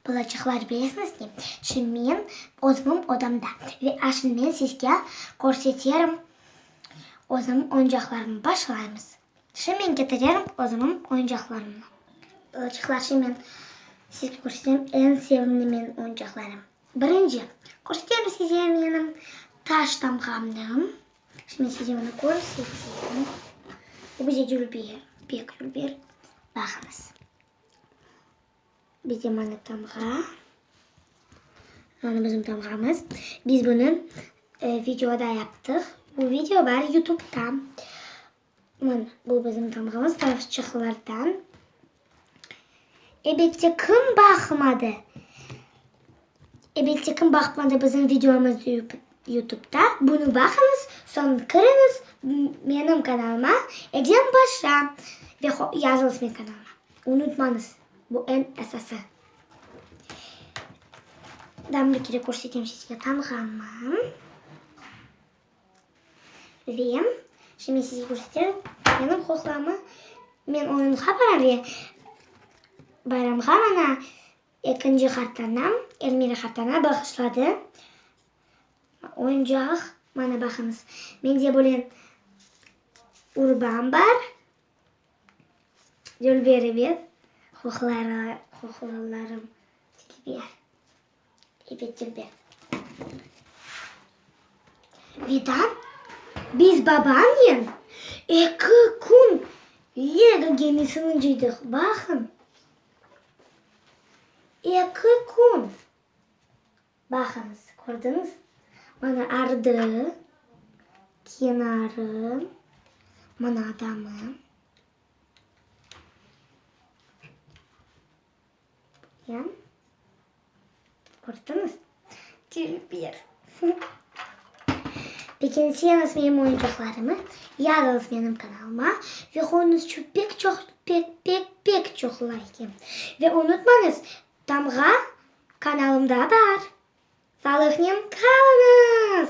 Balaçıqlar, bilesiñiz ne? Şimdi men özümniñ odamda ve a şimdi men sizge körseterim özümniñ oyuncaqlarımnı. Başlaymız. Şimdi men ketirerim özümniñ oyuncaqlarımnı. Balaçıqlar, şimdi men sizge körsetem eñ sevimli menim oyuncaqlarım. Birinci, körsetem size menim taş tamğamnı. Şimdi size onı körsetem. Bu bize dülber, pek dülber. Baqıñız. Bizde mana tamğa. Mana bizim tamğamız. Biz bunı videoda yaptıq. Bu video bar YouTube'da. Mana bu bizim tamğamız taşçıqlardan. Elbette kim baqmadı? Elbette kim baqmadı bizim videomızdı YouTube'da? Bunı baqıñız, soñ kiriñiz menim kanalıma Edem Paşa ve yazıñız menim kanalıma. Unutmañız, bu eñ esası. Daa bir kere körsetem sizge tamğamı. Ve şimdi sizge körsetem menim qoqlamı. Men oyunğa baram ve bayramğa maña ekinci qartanam, Elmira qartana bağışladı. Oyuncaq, mana baqıñız, mende böyle urbam bar. Dülber ebet, qoqlalarım dülber. Ebet dülber. Vedat, biz babamnen eki kün Lego gemisini cıydıq, baqın. Eki kün. Baqıñız, kördiñiz? Mana ardı, kenarı, mana adamı. Ya. Kördiñiz? Dülber. Begenseñiz menim oyuncaqlarımı, yazıñız menim kanalıma ve qoyuñız şu pek çoq, pek, pek, pek çoq layki. Ve unutmañız, Tamğa kanalımda bar. Sağlıqnen qalıñız!